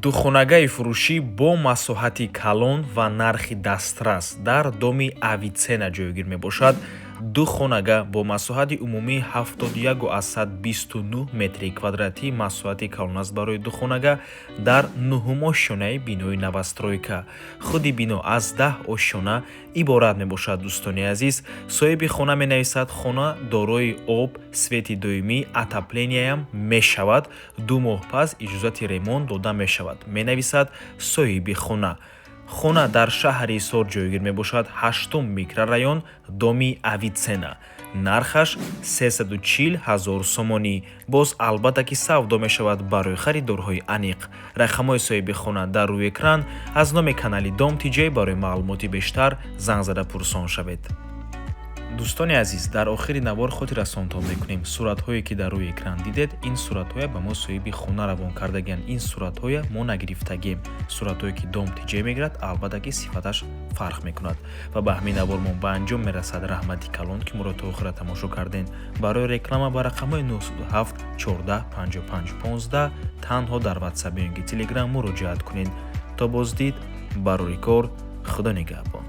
Духонагаи фурӯшӣ бо масоҳати калон ва нархи дастрас дар доми Авитсена ҷойгир мебошад. Ду хонага бо масоҳати умумии 71,29 метри квадратӣ, масоҳати калон аст барои ду хонага, дар нуҳум ошёнаи бинои новостройка. Худи бино аз 10 ошёна иборат мебошад. Дӯстони азиз, соҳиби хона менависад: хона дорои об, свети доимӣ, отопления ям мешавад, 2 моҳ пас иҷозати ремонт дода мешавад, менависад соҳиби хона. Хона дар шаҳри Ҳисор ҷойгир мебошад, ҳаштум микрорайон, доми Авитсена. Нархаш 340 ҳазор сомонӣ, боз албатта ки савдо мешавад. Барои харидорҳои аниқ рақамҳои соҳиби хона дар рӯи экран. Аз номи канали Дом Тиҷей барои маълумоти бештар занг зада пурсон шавед. Дӯстони азиз, дар охири навор хотиррасонтон мекунем: суратҳое ки дар рӯи экран дидед, ин суратҳоя ба мо соҳиби хона равон кардагианд. Ин суратҳоя мо нагирифтагем. Суратҳое ки Дом Тиҷей мегирад, албатта ки сифаташ фарқ мекунад. Ва ба ҳамин навормон ба анҷом мерасад. Раҳмати калон, ки моро то охира тамошо кардем. Барои реклама ба рақамҳои 97 14 55 15 танҳо дар Ватсап ё ин ки Телеграм муроҷиат кунед. То боздид, барори кор, Худо нигаҳбон.